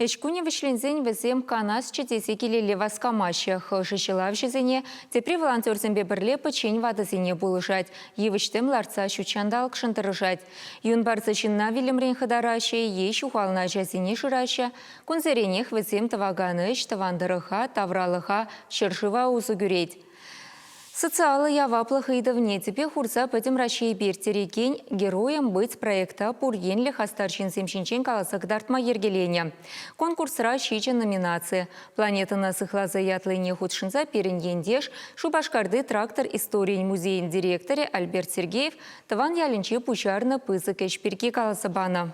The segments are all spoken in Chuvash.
Ӗҫ кунӗ вӗҫленсен вӗсем канасчӗ тесе килелле васкамаҫҫӗ. Хӑшӗ ҫӑлавҫӑсене, тепри волонтерсемпе пӗрле пӗччен ватӑсене пулӑшать, йывӑҫ-тӗм лартса ҫут ҫанталӑкшӑн тӑрӑшать. Юн парса ҫынна вилӗмрен хӑтараҫҫӗ е ҫухалнӑ ачасене шыраҫҫӗ. Кунсеренех вӗсем тӑвакан ӗҫ тӑван тӑрӑха, тавралӑха, ҫӗршыва усӑ кӳрет. Социаллӑ яваплӑх ыйтӑвне тӗпе хурса Пӗтӗм Раҫҫейпе ирттерекен «Героем быть» проекта пур енлӗ хастар ҫынсем ҫинчен каласа кӑтартма йӗркеленӗ. Конкурсра ҫичӗ номинаци. «Планетӑна сыхласа» ятлине хутшӑнса пирӗн ентеш, Шупашкарти трактор историйӗн музейӗн директорӗ Альберт Сергеев тӑван ялӗнче пуҫарнӑ пысӑк ӗҫ пирки каласа панӑ.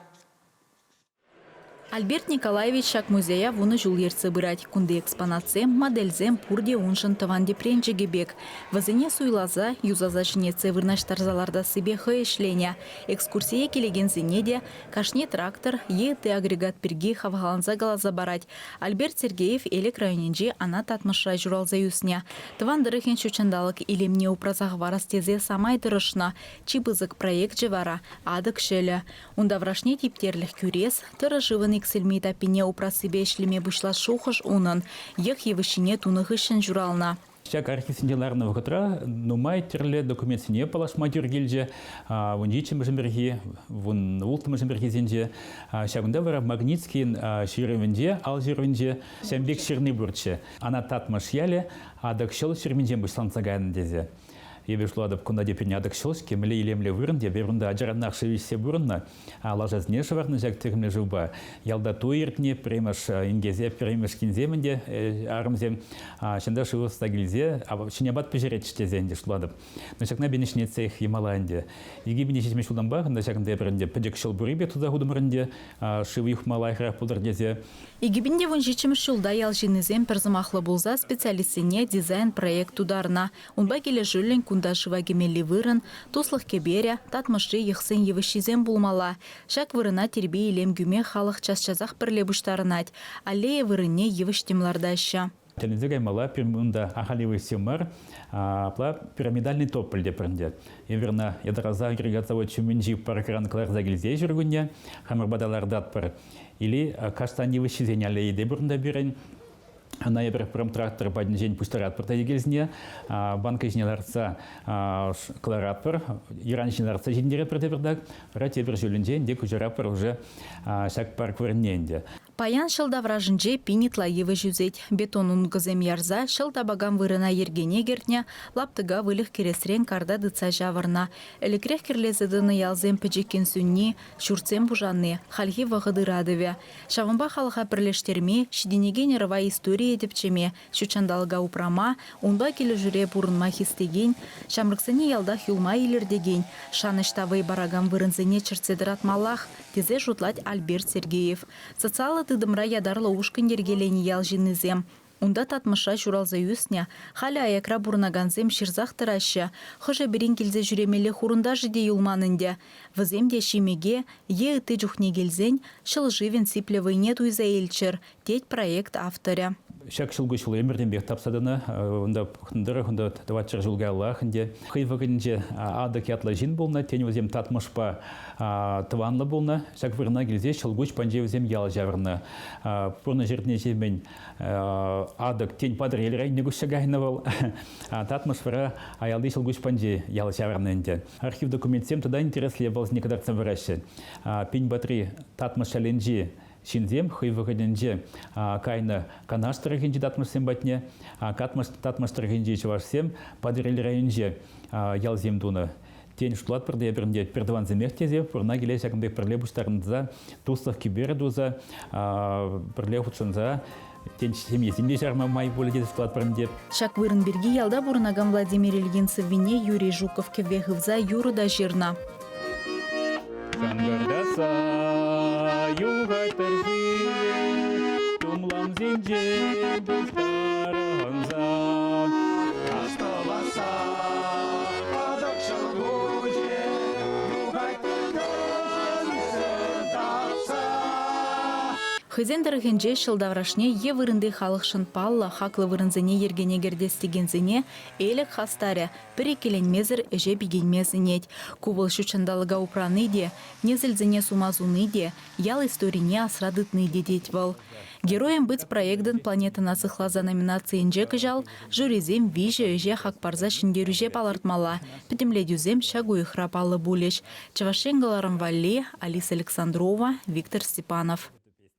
Альберт Николаевич ҫак музея вунӑ ҫул ертсе пырать. Кунти экспонатсем, модельсем пурте уншӑн тӑван тӗпренчӗкӗ пек. Вӗсене суйласа, юсаса ҫӗнетсе вырнаҫтарса лартассипе хӑй ӗҫленӗ. Экскурсие килекенсене те кашни трактор е ытти агрегат пирки хавхаланса каласа парать. Альберт Сергеев Элӗк районӗнчи Анат Татмӑшра ҫуралса ӳснӗ. Тӑван тӑрӑхӗн ҫутҫанталӑк илемне упраса хӑварас тесе самай тӑрӑшнӑ. Чи пысӑк проекчӗ вара – Атӑк ҫӑлӗ. Ун таврашне типтерлӗх кӳрес, тӑрӑ шывӑн иксӗлми таппине упрассипе ӗҫлеме пуҫлас шухӑш унӑн йӑх йывӑҫҫине тунӑ хыҫҫӑн ҫуралнӑ. Ҫак архивсенче ларнӑ вӑхӑтра нумай тӗрлӗ документсене паллашма тӳр килчӗ. Вун ҫиччӗмӗш ӗмӗрхи, вун улттӑмӗш ӗмӗрхисенче. Ҫакӑнта вара Магницкийӗн ҫырӑвӗнче, ал ҫырӑвӗнче ҫавӑн пек ҫырни пурччӗ. Анат Татмӑш ялӗ Атӑкҫӑл ҫырминчен пуҫланса кайнӑ тесе. Эпир шутлатӑп, кунта теприне Атӑкҫӑл-ҫке, мӗнле илемлӗ вырӑн те, эпир унта ачаранах шыв ӗҫсе пурӑннӑ, лашасене шӑварнӑ ҫак тӗкӗмлӗ шывпа. Ялта туй иртнӗ, пӗрремӗш инкесе, пӗрремӗш кинсем ӗнтӗ арӑмсем ҫында шыв ӑсса килсе ҫӗнӗ апат пӗҫеретчӗ тесе ӗнтӗ шутлатӑп. Но ҫакна пин ӗҫнетсех ямала ӗнтӗ. 2007 ҫултанпах ӗнтӗ ҫакӑнта эпир ӗнтӗ пӗчӗк ҫӑл пури пек туса хутӑмӑр ӗнтӗ, шыв юхма лайӑхрах пултӑр тесе. 2017 ҫулта ял ҫыннисем пӗр сӑмахлӑ пулса специалистсене дизайн-проект тутарнӑ. Унпа килӗшӳллӗн кунта шыва кӗмелли вырӑн, туслӑх кӗперӗ, Татмӑшри йӑхсен йывӑҫҫисем пулмалла. Ҫак вырӑна тирпей-илем кӳме халӑх час-часах пӗрле пуҫтарӑнать. Аллея вырӑнне йывӑҫ-тӗм лартаҫҫӗ. Тӗлӗнсе каймалла, пирӗн унта ахаль йывӑҫсем мар, апла пирамидальный тополь тепӗр ӗнтӗ. Эпир ӑна ятарласа агрегат завод ҫумӗнчи паркран кӑларса килсе ҫуркунне хамӑр пата лартатпӑр. Или каштан йывӑҫҫисен аллейи те пур унта пирӗн. Ӑна эпир промтрактор патӗнчен пуҫтаратпӑр та йӗкелсене, банка ҫине лартса кӑларатпӑр, йӑран ҫине лартса ҫитӗнтеретпӗр тепӗртак. Вара тепӗр ҫулӗнче ӗнтӗ куҫаратпӑр уже ҫак парк вырӑнне ӗнтӗ. Паян ҫӑл таврашӗнче пин ытла йывӑҫ ӳсет. Бетон ункӑсем ярса ҫӑл тапакан вырӑна йӗркене кӗртнӗ, лаптӑка выльӑх кӗресрен карта тытса ҫавӑрнӑ. Ӗлӗкрех кӗрлесе тӑнӑ ялсем пӗчӗккӗн сӳнни, ҫуртсем пушанни, хальхи вӑхӑт ыратӑвӗ. Ҫавӑнпа халӑха пӗрлештерме, ҫитӗнекен ӑрӑва историе тӗпчеме, ҫутҫанталӑка упрама, унпа килӗшӳре пурӑнма хистекен, ҫамрӑксене ялтах юлма илӗртекен, шанӑҫ та вӑй паракан вырӑнсене чӗртсе тӑратмаллах, тесе шутлать Альберт Сергеев. Социаллӑ тытӑмра ятарлӑ ушкӑн йӗркеленӗ ял ҫыннисем. Унта Татмӑшра ҫуралса ӳснӗ, халӗ аякра пурӑнакансем ҫырсах тӑраҫҫӗ. Хӑшӗ-пӗрин килсе ҫӳремелли хурӑнташӗ те юлман ӗнтӗ. Вӗсем те Ҫимӗке е ытти чухне килсен ҫӑл шывӗн сиплӗ вӑйне туйса илччӗр, тет проект авторӗ. Ҫак ҫулкуҫ вӑл ӗмӗртенпех тапса тӑнӑ. Унта тӑрӑх унта тӑватҫӗр ҫул каяллах ӗнтӗ. Хӑй вӑхӑтӗнче Атӑк ятлӑ ҫын пулнӑ. Тен, вӗсем Татмӑшпа тӑванлӑ пулнӑ. Ҫак вырӑна килсе ҫӑлкуҫ панче вӗсем ял ҫавӑрнӑ. Пурнӑҫ иртнӗ ҫемӗн Атӑк, тен, Патӑрьел районне куҫса кайнӑ вӑл. Татмӑш вара аялти ҫӑлкуҫ панчи ял ҫавӑрнӑ ӗнтӗ. Архив документсем тата интереслӗ япаласене кӑтартса параҫҫӗ. Пин-Патри Татмӑш ялӗнчи ҫынсем хӑй вӑхӑтӗнче кайнӑ Канаш тӑрӑхӗнчи Татмӑшсем патне, Татмӑш тӑрӑхӗнчи чӑвашсем Патӑрьел районӗнче ялсем тунӑ. Тен, шутлатпӑр та эпир ӗнтӗ пӗртӑвансемех тесе пурӑна киле ҫакӑн пек пӗрле пуҫтарӑнса, туслӑх кӗперӗ туса, пӗрле хутшӑнса, тен, ҫемьесем те ҫарма май пулӗ тесе шутлатпӑр ӗнтӗ. Ҫак вырӑн пирки ялта пурӑнакан Владимир Ильин сӑввине Юрий Жуков кӗвве хывса юрӑ та ҫырнӑ. Шӑнкӑртатса юхать тӗрши, тумламсенчен пуҫтарӑнса. Астӑвасса патӑк ҫӑлкуҫӗ юхать тӗршӗн тапса. Хӑйсен тӑрӑхӗнче ҫӑл таврашне е вырӑнти халӑхшӑн паллӑ, хаклӑ вырӑнсене йӗркене кӗртес текенсене Элӗк хастарӗ пӗр иккӗленмесӗр ӗҫе пикенме сӗнет. Ку вӑл ҫутҫанталӑка упрани те, несӗлсене сума суни те, ял историне асра тытни те тет вӑл. «Героем быть» проектӑн «Планетӑна сыхласа» номинацийӗнче кӑҫал жюрисем виҫӗ ӗҫе хак парса ҫӗнтерӳҫе палӑртмалла. Пӗтӗмлетӳсем ҫак уйӑхра паллӑ пулӗҫ. Чӑваш Ен кӑларӑм валли Алиса Александрова, Виктор Степанов.